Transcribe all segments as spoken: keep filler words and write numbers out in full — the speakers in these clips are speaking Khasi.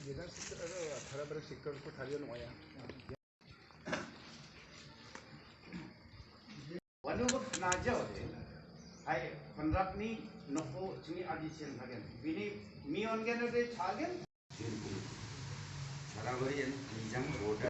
Wanu bak na jaw de. Hai, panrap ni noko chingi adi chen hagen. Bini mi on gen de chagen. Barabari en nijang roda.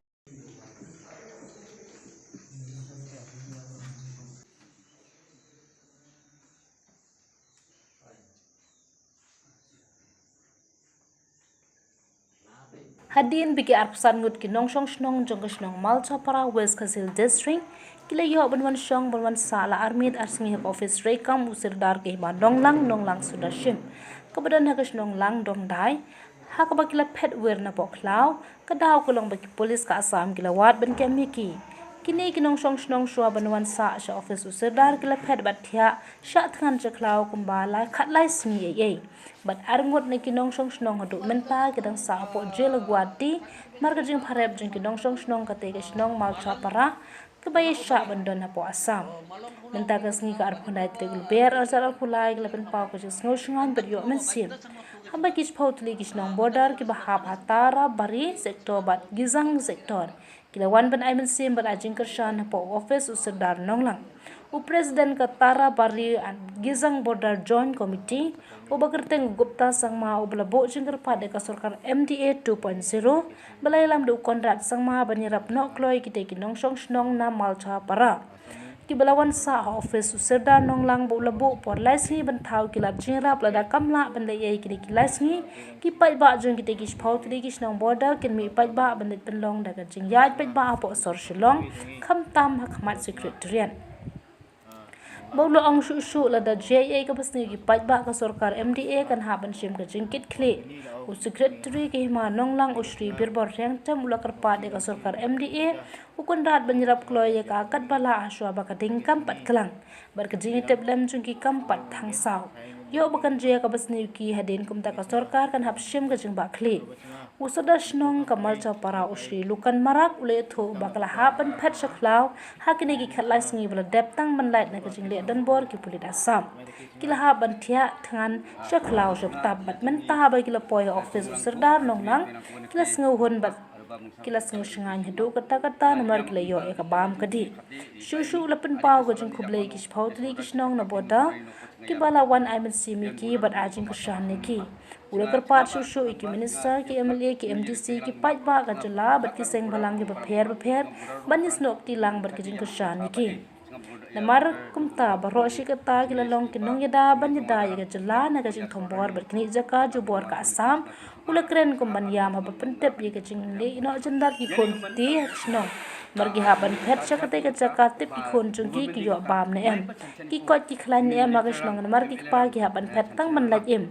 Hadien ba ki arphew san ngut ki nongshong shnong jong ka shnong Malchapara, West Khasi Hills District, ki la ïoh ban wan shong ban wan sah la armiet arsngi ha ka office treikam u Sirdar ka Hima Nonglang, Nonglang Sudarshim, kaba don ha ka shnong Langdongdai, ha kaba ki la phet wir napoh khlaw, ka daw ka long ba ki pulit ka Assam ki la wad ban kem ïa ki. Kine ki nongshong shnong shuwa ban wan sah sha office u Sirdar ki la phet bad thiah shah thngan sha khlaw kumba lai khatlai sngi eiei. Bad arngut na ki nongshong shnong haduh mynta ki dang sah hapoh jel ha Guwahati, namar ka jingpharep jong ki nongshong shnong kata ka shnong Malchapara, kaba ïaishah ban don hapoh Assam. Mynta ka sngi ka arphew khyndai tarik Lber arhajar arphew lai ki la pynpaw ka jingsngew shngaiñ bad ïoh mynsiem, haba ki shiphew tylli ki shnong border kiba hap ha Tarabari sector bad Gizang sector ki la wan ban ai mynsiem bad ai jingkyrshan hapoh office u Sirdar Nonglang. U President ka Tarabari and Gizang Border Joint Committee, u Bah Kyrteng Gupta Sangma, uba la buh jingkyrpad ïa ka sorkar M D A two point zero, ba la ïalam da u Conrad Sangma ban ïarap noh kloi kita ki nongshong shnong na Malchapara, kiba la wan sah ha office u Sirdar Nonglang ba u la buh por lai sngi ban thaw ki lad jingïarap. Lada kam lah ban leh ei ei kine ki lai sngi, ki paidbah jong kita ki shiphew tylli ki shnong border kin mih paidbah ban leit pynlong da ka jingïaid paidbah hapoh sor Shillong, khamtam ha khmat Secretariat. Ba u la ong shuh shuh lada jia ei ei kaba sniew ki paidbah, ka sorkar M D A kan hap ban shim ka jingkitkhlieh. U Secretary ka Hima Nonglang u Shri Birbor Riangtem u la kyrpad ïa ka sorkar M D A, u Conrad ban ïarap kloi ïa ka katba lah hashwa ba ka ding kam pat klang bad ka jingïatiplem jong ki kam pat thang saw. Ïoh ba kan jia kaba sniew ki hadien kumta ka sorkar kan hap shim ka jingbahkhlieh. U Sordar shnong ka Malchapara u Shri Lukan Marak u la ïathuh ba ka la hap ban phet sha khlaw ha kine ki khatlai sngi ba la dep tang ban lait na ka jingleh donbor ki pulit Assam. Ki la hap ban thiah thngan sha khlaw sha btap bad mynta ba ki la poi ha office u Sordar Nonglang, ki la sngew hun bad ki la sngew shngaiñ haduh katta katta namar ki la ïoh ïa ka bam ka dih. Shuh shuh u la pynpaw ka jingkhublei ki shiphew tylli ki shnong na border kiba la wan ai mynsiem ïa ki bad ai jingkyrshan ïa ki. U la kyrpad shuh shuh ïa ki minister, ki M L A, ki M D C, ki paidbah ka jylla bad ki seng bhalang kiba pher bapher ban ïasnoh kti lang bad ka jingkyrshan ïa ki. Namar kumta baroh shi katta ki la long ki nongïada ban ïada ïa ka jylla na ka jingthombor bad kine ki jaka jubor ka Assam. U la kren kum ban ïam haba pyntip ïa ka jingleh noh jyndat ki khun ki kti ha ka shnong. Namar ki hap ban phet sha katei ka jaka tip ki khun jong ki ki ïoh bam ne em, ki koit ki khlaiñ ne em ha ka shnong, namar ki kpa ki hap ban phet tang ban lait im.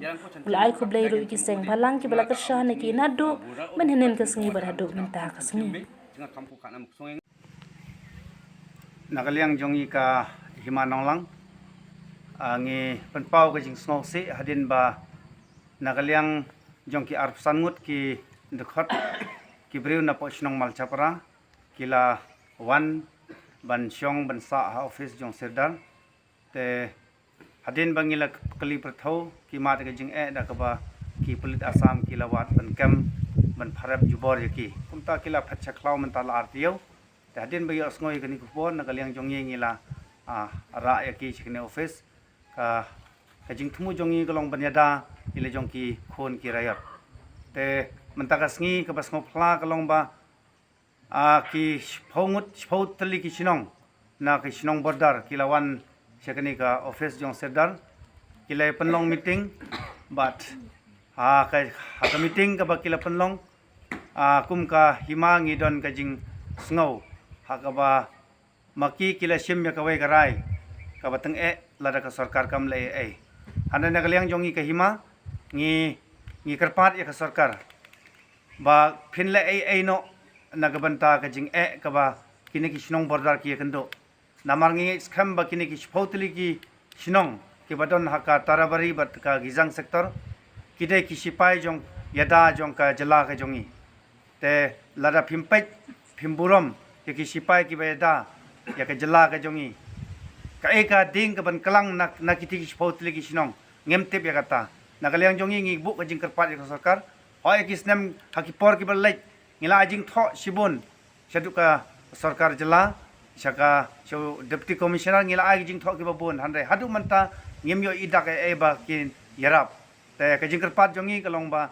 U la ai khublei ruh ïa ki seng bhalang kiba la kyrshan ïa ki naduh mynhynnin ka sngi bad haduh mynta ka sngi. Na ka liang jong ngi ka Hima Nonglang, ah, ngi pynpaw ka jingsngewsih hadien ba na ka liang jong ki arphew san ngut ki dkhot ki briew na poh shnong Malchapara ki la wan ban shong ban sah ha office jong Sordar. Te hadien ba ngi la kylli pyrthuh, ki mad ka jingeh da kaba ki pulit Assam ki la wad ban kem ban pharep jubor ïa ki. Kumta ki la phet sha khlaw mynta la ar taïew. Te hadien ba ïohsngew ïa kane ka khubor na ka liang jong ngi, ngi la, ah, rah ïa ki sha kane office. Ka, ka jingthmu jong ngi ka long ban ïada ïa la jong ki khun ki raïot. Te mynta ka sngi kaba sngewphylla ka long ba, ah, ki shiphew ngut, shiphew tylli ki shnong na ki shnong border ki la wan sha kane ka office jong Sordar, ki la pynlong meeting bad, ah, ka, ha ka meeting kaba ki la pynlong, ah, kum ka hima ngi don ka jingsngew ha kaba ma ki ki la shim ïa kawei ka rai kaba tyngeh lada ka sorkar kam leh ei ei. Hynrei na ka liang jong ngi ka hima ngi, ngi kyrpad ïa ka sorkar ba phin leh ei ei noh na ka bynta ka jingeh kaba kine ki shnong border ki ïakynduh. Namar ngi ngeit skhem ba kine ki shiphew tylli ki shnong kiba don ha ka Tarabari bad ka Gizang sector ki dei ki sipai jong ïada jong ka jylla ka jong ngi. Te lada phim peit, phim burom ïa ki sipai kiba ïada ïa ka jylla ka jong ngi, kaei ka ding kaban klang na, na kitei ki shiphew tylli ki shnong? Ngim tip ïa kata. Na ka liang jong ngi ngi buh ka jingkyrpad ïa ka sorkar Oi ki snem ha ki por kiba leit ngi la ai jingthoh shibun shaduh ka sorkar jylla, sha ka sha u Deputy Commissioner ngi la ai ki jingthoh kiba bun, hynrei haduh mynta ngim ïoh i dak ei ei ba kin ïarap. Te ka jingkyrpad jong ngi ka long ba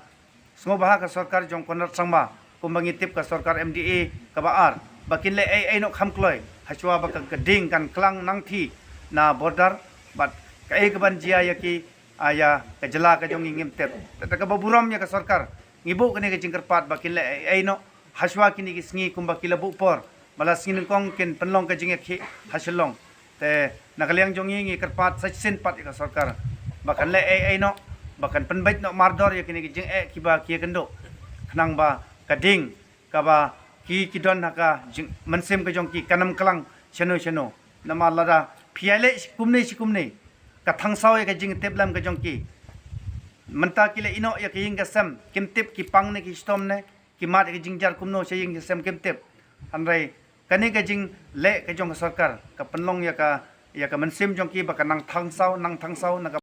sngewbha ka sorkar jong Conrad Sangma, kumba ngi tip ka sorkar M D A kaba ar, ba kin leh ei ei noh kham kloi hashwa ba ka ding kan klang nangthie na border, bad kaei kaban jia ïa ki, ah, ïa ka jylla ka jong ngi ngim tip. Te kaba burom ïa ka sorkar, ngi buh kane ka jingkyrpad ba kin leh ei ei noh hashwa kine ki sngi kumba ki la buh por, ba la sngi nyngkong kin pynlong ka jingïakhih ha Shillong. Te na ka liang jong ngi ngi kyrpad sa shisien pat ïa ka sorkar ba kan leh ei ei noh, ba kan pynbeit noh mardor ïa kine ki jingeh kiba ki ïakynduh, khnang ba ka ding kaba ki ki don ha ka jing mynsiem ka jong ki kan ym klang shano shano. Namar lada phi ïaleh shi kumne shi kumne, ka thangsaw ïa ka jingtip lem ka jong ki. Mynta ki la ïeh noh ïa ka ïing ka sem, kim tip ki pang ne ki shitom ne ki mad ïa ka jingjar kumno sha ïing sha sem, kim tip. Hynrei kane ka jingleh ka jong ka sorkar ka pynlong ïa ka, ïa ka mynsiem jong ki ba ka nang thangsaw, nang thangsaw na ka